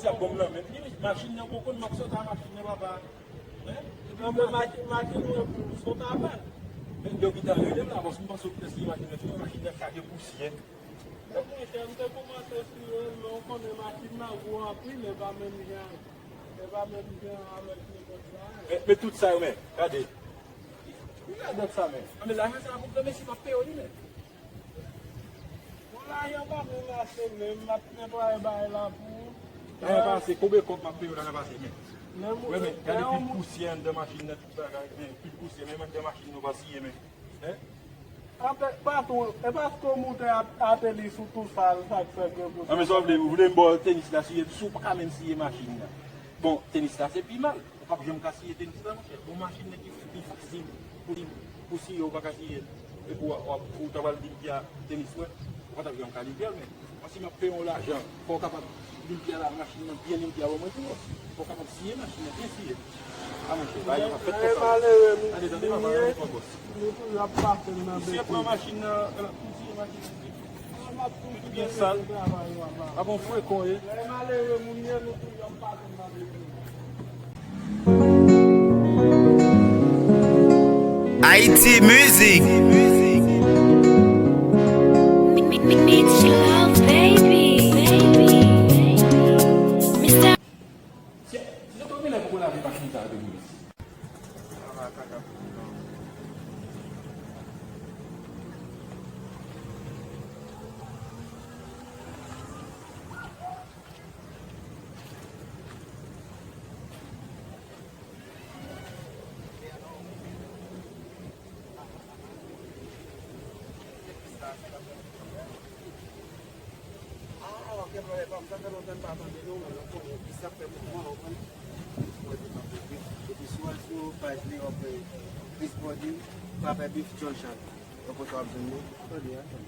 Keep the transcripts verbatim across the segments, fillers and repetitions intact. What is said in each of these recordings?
Sa bon nan men li, machin nan poko, m ap sot a machin nan, papa. Hein? Epi nan men machin, machin mwen pou sot avè l. Men yo ki ta rele m la, paske m panse w te siye machin nan, machin nan chaje pousyè. Monchè, m te kòmanse siye l, men w konnen machin nan gwo anpil, e pa menm jan, e pa menm jan avèk nenpòt bagay. Men, men tout sa yo, men, gade. Wi, gade sa, men. Anben, lajan sa a pou granmesi m ap peye w li, men. Bon, lajan pa menm ase, men m ap netwaye bagay la pou ou. Lajan pa ase, konbyen kòb m ap peye w lajan pa ase, men? Wi, men, gade pil pousyè anndan machin nan, tout bagay, men, pil pousyè, menm anndan machin nou pa siye, men. Hein? Patwon, e paske w moute a, ateli sou tou sa, sa k fè ke... Non, men sa w vle, ou vle m ba w tenis la siye, si w pa ka menm siye machin nan. Bon, tenis la se pi mal. Ou p ap janm ka siye tenis la, monchè. Bon, machin nan ki pi fasil pou, pou siye, ou pa ka siye l. Epi w, w, ou ta pral limpya tenis mwen, ou pa t ap janm ka limpya l, men. Mwen, si m ap peye w lajan, fò w kapab limpya la, machin nan byen limpya ban mwen tou. Fò w kapab siye machin nan, byen siye. A, monchè, bagay yo p ap fèt konsa. Gade, tande, papa, tande, papa. Misye pran machin nan, misye siye machin nan. Byen sal. A bon, frekan ye. Haiti Music. Ah, ok, problème. Bon, sa fè lontan m pa tande nou, men nou konnen ki sa k fè mouvman, ou konn. Epi si w al sou paj li, w ap wè Chris Body, Papa Beef, John Charles. Donk, w ap jwenn li. Tande, tande.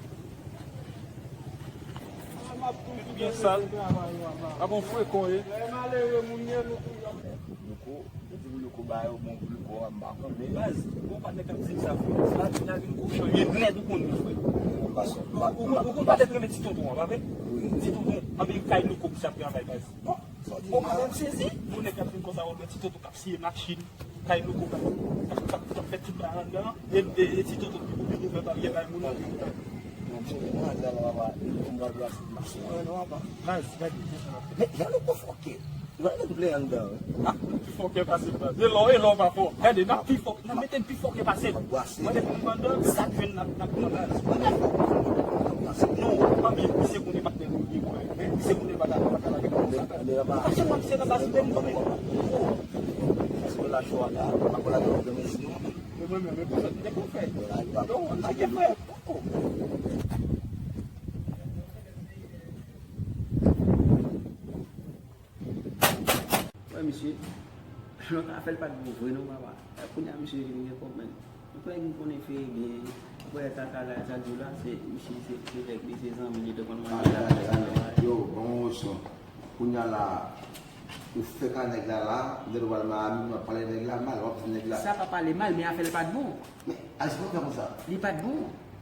Li tou byen sal. A bon, frekan ye. Louko, yo di pou Louko ba yo bon pou Louko a, m pa konnen. Baz, gon patnè k ap di m sa, frè. Sa vin la vin kou chanje nèt, ou konn li, frè. Ou, ou, ou konn patnè k renmen ti tonton an, pa vre? Ti tonton, anben kay Louko pou sa travay, baz. Bon, mwen menm sezi. Yon nèg k ap vin konsa, wè ti tonton k ap siye machin, kay Louko k ap, k ap, k ap, k ap fè tout bagay anndan, e, e, e ti tonton ki pou vin ouvè baryè kay moun nan. Baz, gade. Men jan Louko fòkè. Gade tout lè anndan, wi. Ah, pi fòkè pase l, baz. E lò, e lò pa fò. Gade, n ap pi fò. Nan mete n pi fò ke pase l. Mwen depi m pandan, sa k jwenn n ap, n ap pran baz. Non, anben, misye konnen patnè nou ye, mwen. Misye konnen pa ka, pa ka lage nou konsa. Paske mwen, misye nan baz, menm mwen. Paske la chwa la, pa pou lage nou nan men nou. Men mwen menm, men pou sa, te pou fè. Non, pa te fè. Wè, misye, lòt afè l pa t bon vre non, papa. Kounye a, misye vin gen kòb, men. Ou kwè m konnen Ferre byen, ou kwè kaka la, sa di w la, se, misye, se, se nèg li, se zanmi li, te konn manje la. Yo, bon, son. Kounye a la, ou fè ka nèg la la, lè w al Miami, w ap pale nèg la mal, w ap di nèg la. Sa pa pale mal, men afè l pa t bon. Men, Ayisyen pa fè konsa. Li pa t bon.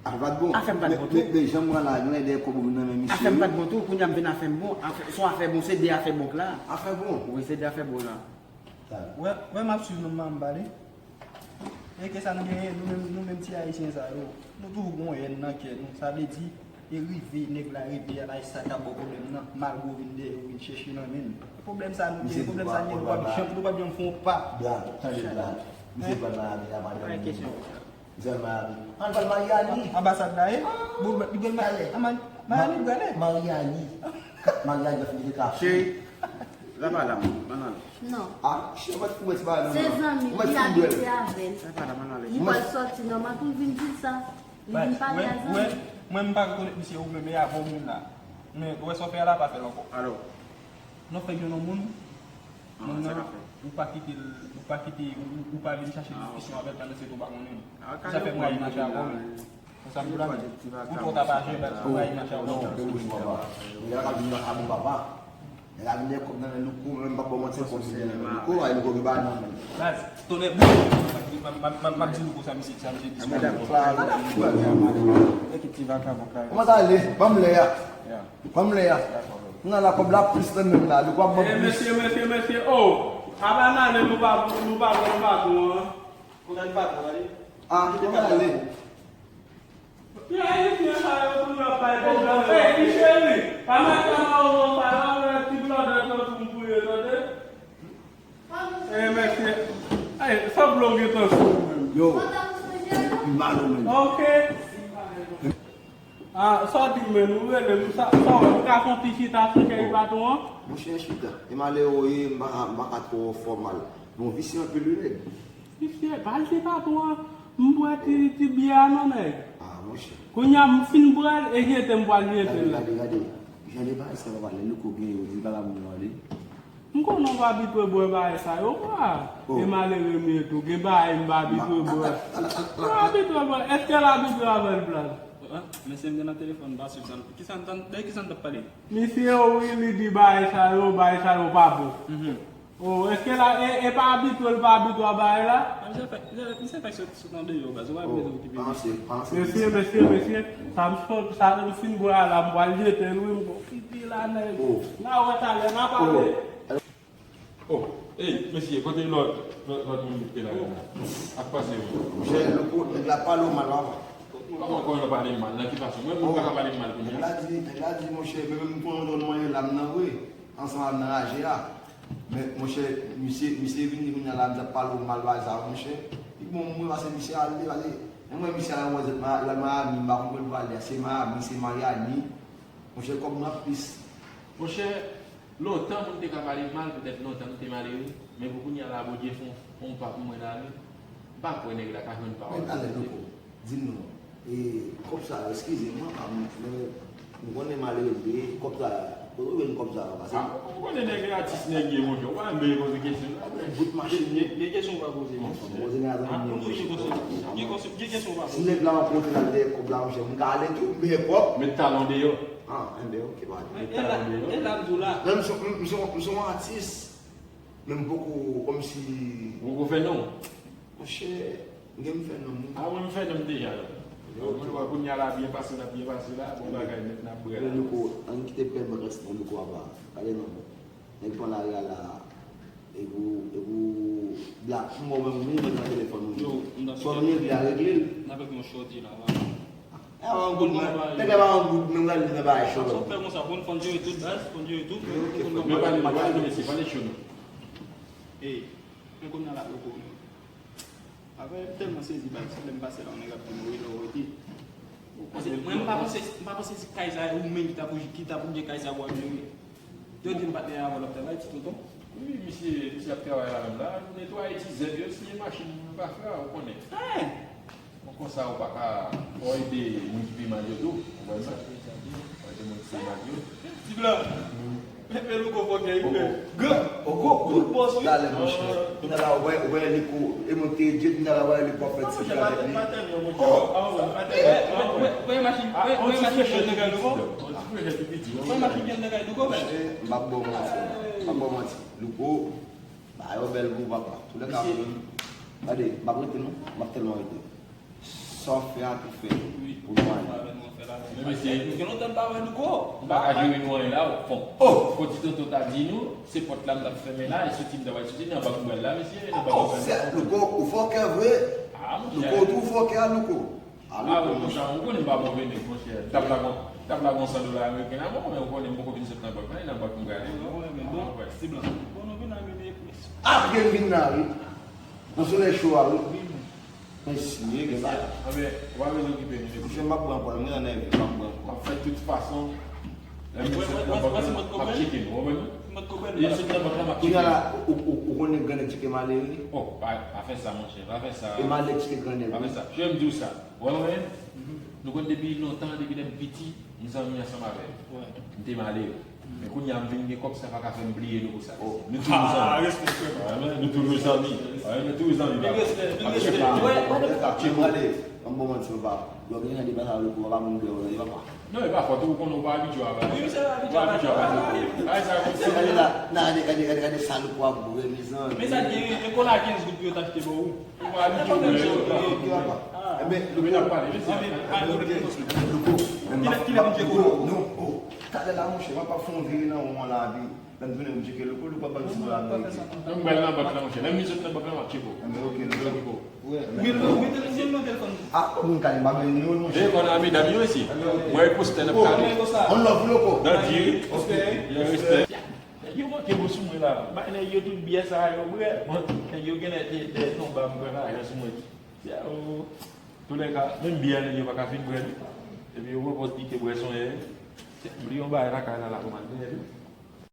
Afè pa t bon. Afè m pa t bon tou. Men, men, men jan m pran la, gen lè de kòb ou vin nan men misye. Afè m pa t bon tou, kounye a m vin afè m bon. Afè, se de afè bon k la. Afè bon. Wi, se de afè bon la. Wè, wè m ap swiv nou, m pale. E ke sa nou genyen, nou menm, nou menm ti Ayisyen sa yo. Nou toujou gon èn nan kè nou. Sa vle di, e rive, nèg la rive, a la, e sa k ap ba w pwoblèm nan. Malgre w vin dèyè, w vin chèche nan men l. Pwoblèm sa nou genyen, pwoblèm sa nou genyen, nou p ap janm, nou p ap janm fè yon pa. Blag, tande blag. Misye pral Miami la, madanm li. Misye al Miami. Ann pral Miami. Anbasad la, e? Bon, li pral Miami, Miami, pral. Mariani. Mariani la fini de kafe. Cheri, la pa la, man, bann ale. Non. Ah, cheri, ou mèt fouwe ti bagay nan men. Se zanmi li, li abitye avè l. La pa la, bann ale. Li pral sòti nòmal pou l vin di l sa. Li vin pale a zanmi. Mwen, m pa rekonèt misye ou menm, e avè w m vin la. Men, ou wè sa w fè a la, pa fè l ankò. Alò. Non, fè gen yon moun, moun nan, ou pa kite l, ou pa kite, ou, ou, ou pa vin chache diskisyon avè l pandan se tou pa konnen. Sa fè mwen al mache avè w. Konsa m di w la, ou twò tapaje, baz, ou pa al mache avè w. Nèg la ka vin nan abon papa. Nèg la vin gen kòb nan men Louko, men m p ap ba w manti, kòb vin nan men Louko, ay Louko gen bagay nan men. Baz, tonnè bouch, m, m, m, m ap di Louko sa misye, sa misye di. Kòman sa ale? Ban m lè a. Ban m lè a. Nan la kòb la plis nan menm la, li w ap ban plis. Mesye, mesye, mesye, oh! Apa n ale, nou pa, nou pa pran patwon an. Kontan patwon an, wi. Ah, nou pa ale. Ti ayisyen sa yo tou y ap bay pwoblèm. Ey, ti cheri, pa mete mawozo sa la, ou wè ti blòdè sou m pou ye, tande? Ey, mesye. Ey, sanble w gentan sou menm. Yo, m mal ou menm. Ok. Ah, sa w di m menm, ou rele m, sa, sa w wè, m ka fè yon ti chita sou cheri patwon an? Monchè, chita. E malere w ye, m pa, m pa ka twò fòmal. Bon, visye anpil wi, nèg. Visye, pa l chita twò. M bwè ti, ti byè a non, nèg. Ah, monchè. Kounye a, m fin bwè l, e jete m pral jete l la. Gade, gade, gade. Jan de bagay sa papa, lè Louko gen yo, di l pa ka moun nan li. M konnen w pa abitye bwè bagay sa yo, kwa. Oh. E malere m ye tou, gen bagay m pa abitye bwè. M pa abitye bwè. Èske l abitye avè l, Blas? Ah, mesye, m te nan telefòn, m pa swiv sa. Ki sa n t ap, de ki sa n t ap pale? Misye, wi, li di bagay sa yo, bagay sa yo pa bon. Mhm. Oh, èske la, e, e pa abitye, l pa abitye a bagay la? Ah, misye fèk, misye, misye fèk sot, sot andeyò, baz. Ou pa bezwen okipe misye. Mesye, mesye, mesye, sa m sot, sa m fin bwè a la, m pral jete l, wi, m gon kite la, nèg. Oh. N a wè talè, n a pale. Oh, ey, mesye, kote lòt, lòt, lòt moun ki te la, la? Ak pase yo. Monchè, Louko, nèg la pale w mal, papa. Kòman, kòman yo pale m mal? Nan ki fason? Mwen, moun pa ka pale m mal kounye a. Nèg la di, nèg la di, monchè, men menm m konnen w nan mwen la, m nan vre. Ansanm avè m nan raje a. Men, monchè, misye, misye vini kounye a la, m t ap pale w mal bagay sa, monchè. Li bon, mwen, pase misye ale, pase, men mwen, misye ale, mwen, zèt, li al Miami, m pa konn kote l prale a, se Miami, se Miami. Monchè, kòb mwen ap plis. Monchè, lontan moun te ka pale m mal, petèt lontan m te malere, men pou kounye a la, Bondye fè yon, yon pa pou mwen la, wi. M pa kwè nèg la ka jwenn pawòl. Men talè, Louko, di m non. E, kòb sa, eskize m, m, m, m konnen malere m ye, kòb sa, kote w jwenn kòb sa, papa? Ah, ou konnen nèg la atis nèg ye, monchè, ou pa janm vle poze kesyon. Bout machin. Gen, gen kesyon ou pa poze, monchè. Poze nèg la, ah, ou gen kesyon, gen kesyon, gen kesyon ou pa poze. Si nèg la rankontre l al dèyè kòb la, monchè, m ka ale tou, m peye kòb. Met talon deyò. Ah, enben, ok, pa di. E la, e la m di w la. Non, m se, m se, m se yon atis. Men m poko, kòmsi. Ou poko fè non? Monchè, m gen m fè non, wi. Ah, mwen m fè non deja, non. Ok. Mwen wè kounye a la byen pase, l ap byen pase la, bon bagay, nèt n ap bwè la. Louko, ann kite pèmèt rès nan Louko apa. Gade non, nèg pran lari a la, e pou, e pou Black, m wè w menm, ou menm nan telefòn ou. Yo, m t ap. Fò nou regle a, regle l. N ap yon chòti la, wa. E a yon goud, men. Nèg la pa yon goud, men gade nan bagay cho. Sa w fè konsa, bon, fò n jere tout, baz, fò n jere tout. Ok, men pale, pale, pale, mesye, pale cho non. Ey, men kounye a la, Louko. Apre, m tèlman sezi, baz, lè m pase la, yon nèg ap di m, "Wi, non, rete." Paske mwen, m pa panse, m pa panse se kay sa, ou menm ki t ap, ki t ap oubyen kay sa pou ap jere. Yo di m patnè a avan l ap travay, ti tonton. Wi, misye, misye ap travay la menm la. Nou netwaye ti zèb yo, siye machin, nou pa frè, ou konnen. Hein! Bon, konsa, ou pa ka, fò ede moun ki pi mal yo tou, ou konprann sa? Fò ede moun ki pi mal yo. Ti blan. Men, men Louko fòkè, wi, men. Gran. Oko, bout bòs, wi. Talè, monchè. Kounye a la, ou wè, ou wè Louko, e monte je, kounye a la, ou wè Louko ap fè ti gade li. Oh! Wè, wè, wè, wè, wè machin, wè, wè machin jèn nan kay Louko. Ti pwojè pi piti, wi. Wè machin jèn nan kay Louko, men. Monchè, m p ap ba w manti, m p ap ba w manti. Louko, bagay yo bèl pou papa. Toulèka, mwen menm, gade, m p ap rete non, m ap tèlman rete. Sa w fè a tou fèt pou nou ale. Men mesye, nou gen lontan n pa wè Louko. M pa ka jere nou anyen la, bon. Oh! Fò ti tonton ta di nou, se pòt la m t ap fèmen la, e soti m ta pral soti, nan bak m pral la, mesye, nan bak m pral la. Oh, sèt, Louko, ou fòkè vre. Ah, monchè. Louko, tou fòkè a Louko. Ah, Louko, monchè, ou konnen m pa move nèg, monchè. Tab la gon, tab la gon san dola ameriken la, bon, men ou konnen m poko vin sot nan bak la, e nan bak m prale. Bon, bon, ti blan. Bon, nou vin la, men, men, men. Apre m vin la, wi. Nan solèy cho a, wi. Wi, men. Men siye, gen sa. Anben, ou pa bezwen okipe nou, mesye. Monchè, m ap pran pòl, mwen anlè, m ap pran pòl. M ap fè tout fason. Lè m sot nan bak la, m ap tcheke nou, ou konprann? M ap konprann. E sot nan bak la, m ap tcheke nou. Kounye a la, ou, ou, ou konnen grannèg tcheke malere? Oh, pa, pa fè sa, monchè, pa fè sa. E malere tcheke grannèg, wi. Pa fè sa. Chè, m di w sa. Ou wè mwen menm? Nou konn depi lontan, depi lè m piti, m zanmi ansanm avè l. M te malere. Men kounye a m vin gen kòb, sa pa ka fè m bliye nou pou sa. Nou toujou zanmi. Nou toujou zanmi. Nou toujou zanmi. Mil respè, mil respè. Wè, wè, m bon manti, papa. Lè w gen jan de bagay sa, ou pa moun bè, ou pa. Non, e pa fòt ou, ou konnen ou pa abitye a bagay. Wi, misye pa abitye a bagay. Bagay sa, se gade la, nan gade, gade, gade, gade sa Louko ap bwè, mezanmi. Men sa gen, e kola kenz goud pou yo t achte ba ou. Ou pa abitye, ou pa abitye. Enben, Louko, Louko, men m pa, Louko, non, oh. Talè la, monchè, m ap fè yon vire nan won an la, epi lè m tounen, m tcheke Louko, Louko ap ban m ti dola ameriken. Mwen pral nan bank la, monchè. Lè m vin sot nan bank la, m ap tcheke w. Anben, ok, Mwen Louko. tcheke w. Wi, Louko, wi, telefòn nan, telefòn nan. Ah, moun kale, m pa gen nimewo l, monchè. Veye kò nan medam yo isi. Mwen poste nan kale. Konn sa. On love, Louko. Nan diri. Respè. Yo respè. Nèg yo manke bon sou mwen la. Bay nèg yo tout byè sa yo bwè. Nèg yo genlè te te ton ba m pran lajan sou mwen. Yo, toulèka, menm byè nèg yo pa ka fin bwè li. Epi yo pwopòz pike bwè son yè. M li yon bagay lakay la la kòman l genyen tou.